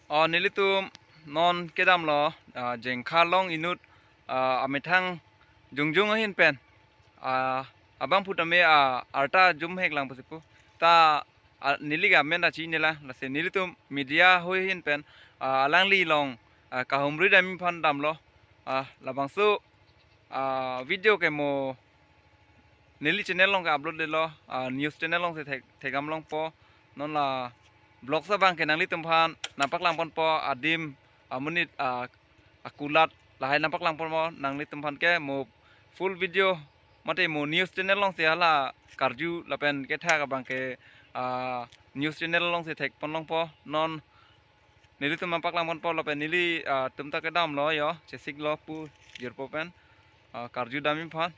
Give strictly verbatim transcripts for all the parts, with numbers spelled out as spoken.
Oh, nelitum non kedamlo, ah, Jengkha along inut, ah, amethang jongjong ahin pen, ah, abangphu tame, ah, arta jumhek lang pusi pu. Ta, ah, neli ke amen ta chinelang, lasi nelitum media ahoi ahin pen, ah, alangli along, ah, kahumri dam aphan damlo, ah, labangso, ah, video ke mo neli channel along ke upload detlo, ah, news channel alongsi thek, thekdam longpo. Non la vlogs abang ke nanglitum aphan nangpaklang ponpo, adim, amonit, ah, akulat lahai nangpaklang ponpo nanglitum aphan ke. Mo full video mate mo news channel alongsi hala karju lapen kethak abang ke, ah, news channel alongsi thek pon longpo. Non nelitum nangpaklang ponpo lapen neli, ah, tum ta kedamlo yo, chesiklo pu jirpo pen, ah, karju dam aphan.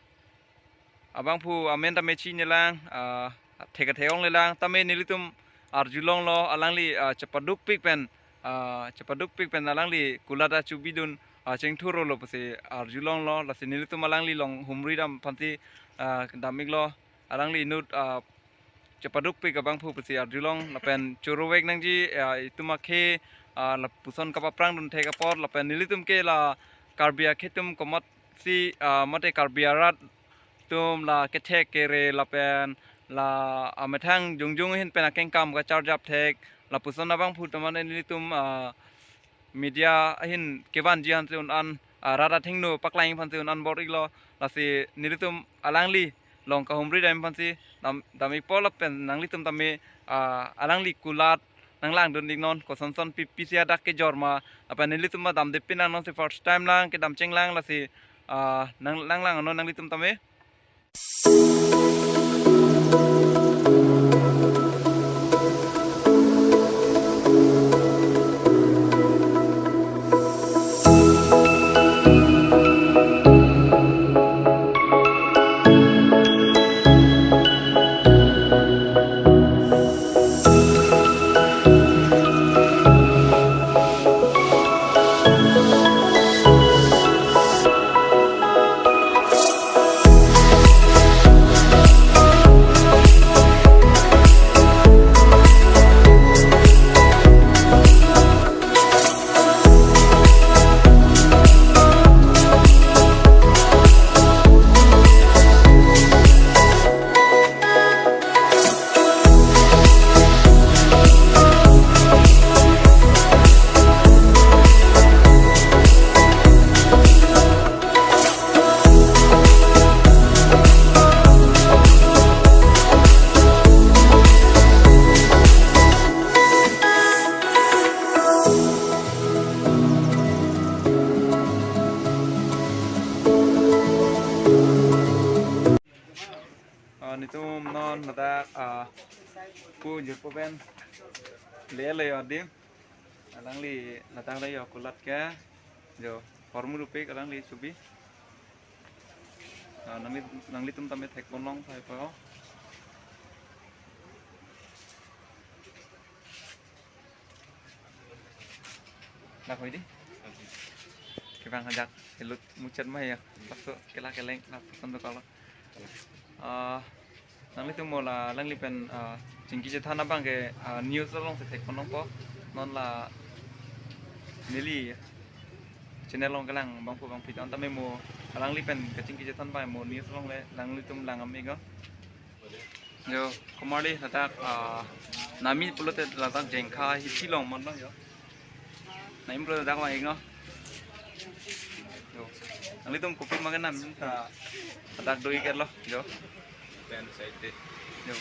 Abangphu amen tame chinelang, ah, thek thek onglelang, tame nelitum arjulonglo, alangli, ah, chepadukpik pen, ah, chepadukpik pen alangli kulat ta chubidun, ah, chingthurlo pusi arjulonglo, lasi nelitum alangli along humri dam aphansi, ah, dam-iklo, alangli inut, ah, chepadukpik abangphu pusi arjulong lapen choro-ik nangji, ah, itum akhei, ah, lapuson kapaprang dun thek apot lapen nelitum ke la Karbi akhei atum komatsi, ah, mate Karbi arat atum la kethek kere lapen la amethang jongjong ahin pen akengkam kacharjap thek lapuson abangphu atum mane nelitum, ah, media ahin kevanji aphansi un-an, ah, rat athengno paklang aphansi un-an bor-iklo, lasi nelitum alangli along kahumri dam aphansi dam, dam-ikpo lapen nanglitum tame, ah, alangli kulat nanglangdun-iknon, kosonson pi, pisi adak kejor ma, lapen nelitum ma damde pinang, nonsi first time lang kedam chenglang, lasi, ah, nang, nanglangnon nanglitum tame. Ah, nelitum non ladak, ah, pu jirpo pen lele yo adim. Alangli ladak le yo kulat ke. Jo, hormu rupik alangli chubi. Ah, nangli, nanglitum tame thek pon long pai po. Dak hoi di. Kevang ajak elut muchet ma ya. Laso kela keleng lapuson dokoklo. Ah, nanglitum mo la alangli pen, ah, chingki chethan abang ke, ah, news alongsi thek pon longpo. Non la neli channel along kelang abangphu abangphi tame mo alangli pen kachingki chethan abang mo news along le nanglitum lang am-iknon. Jo, komarli ladak, ah, nami pulote ladak Jengkha hithi along manlo jo. Nami pulote ladak vang-iknon. Jo. Nanglitum kopi ma kenam ta ladak do-ik-etlo jo. Pen side de. Jo.